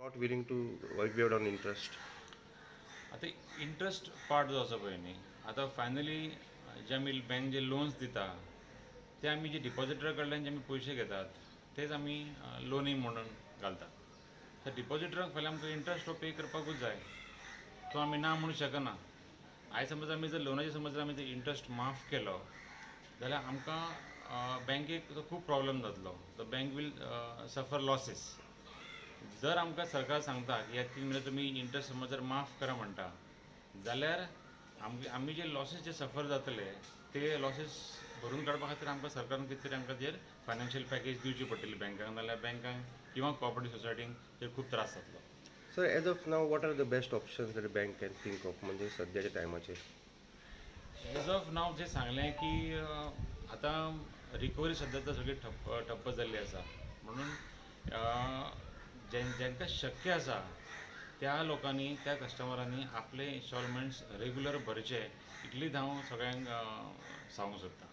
Not willing to waive down interest. आतां interest part जो आसा पळय न्ही, आतां फायनली जे आमी बँक जे लोन्स दिता ते आमी जे डिपॉजिटरा कडल्यान जे आमी पयशे घेतात तेच आमी लोनी म्हणून घालतात. तर डिपॉजिटराक फाल्यां आमकां इंट्रस्ट हो पे करपाकूच जाय, तो आमी ना म्हणू शकना. आयज समज आमी जर लोनाचे समज जर आमी जर इंट्रस्ट माफ केलो जाल्यार आमकां बँकेक तो खूब प्रॉब्लम जातलो. The bank will suffer losses. जर आमकां सरकार सांगता की ह्या 3 म्हयने तुमी इंट्रस्ट समज जर माफ करा म्हणटा जाल्यार आमी जे लॉसीस जे सफर जातले ते लॉसीस भरून काडपा खातीर आमकां सरकारान कितें तरी आमकां तेजेर फायनान्शियल पॅकेज दिवची पडटली बँकांक, नाल्यार बँकांक किंवा कॉपरेटीव सोसायटींक तेजेर खूब त्रास जातलो. Sir, as of now, what are the best options that bank can think of, म्हणजे सद्याच्या टायमाचेर? एज ऑफ नाव जे सांगलें की आतां रिकवरी सद्या तर सगळी ठप्प ठप्प जाल्ली आसा, म्हणून जेंकां शक्य आसा त्या लोकांनी, त्या कस्टमरांनी आपले इंस्टॉलमेंट्स रेगुलर भरचे, इतलीच हांव सगळ्यांक सांगूंक सोदतां.